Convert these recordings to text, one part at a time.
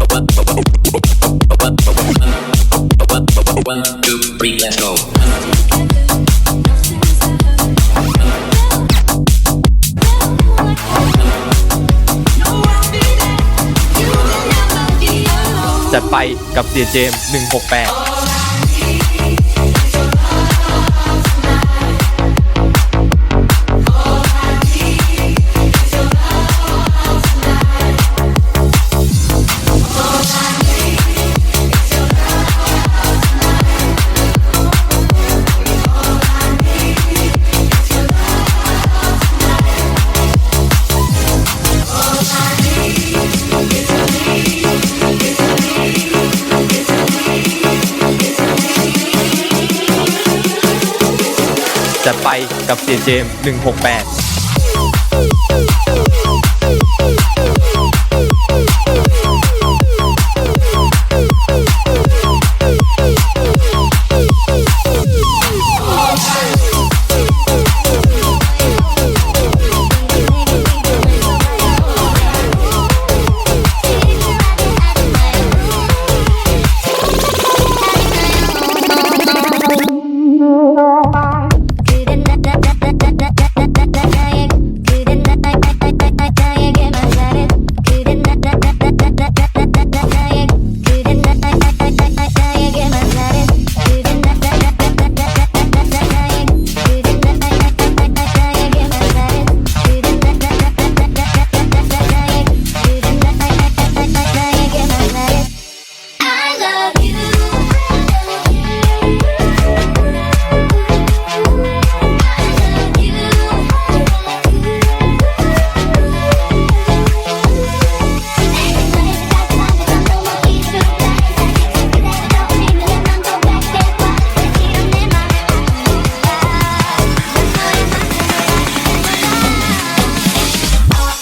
จัดไปกับเสียเจมส์ หนึ่งหกแปด จัดไปกับเสียเจมส์ หนึ่งหกแปด Good enough.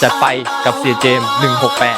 จัดไปกับเสี่ยเจมส์ หนึ่งหกแปด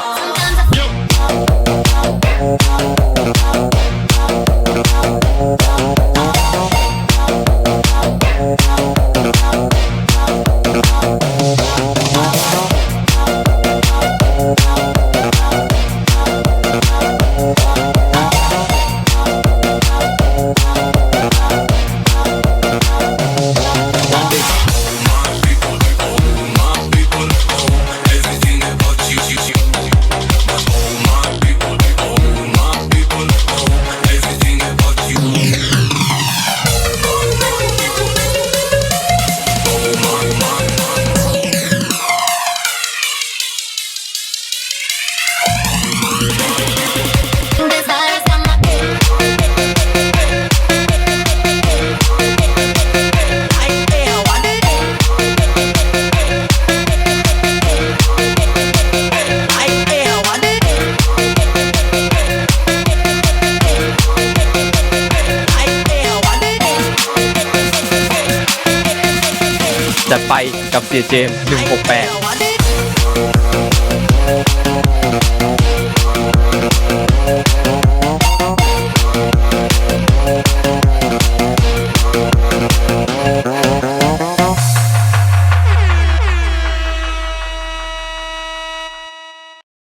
จัดไปกับเสี่ยเจมส์ หนึ่งหกแปด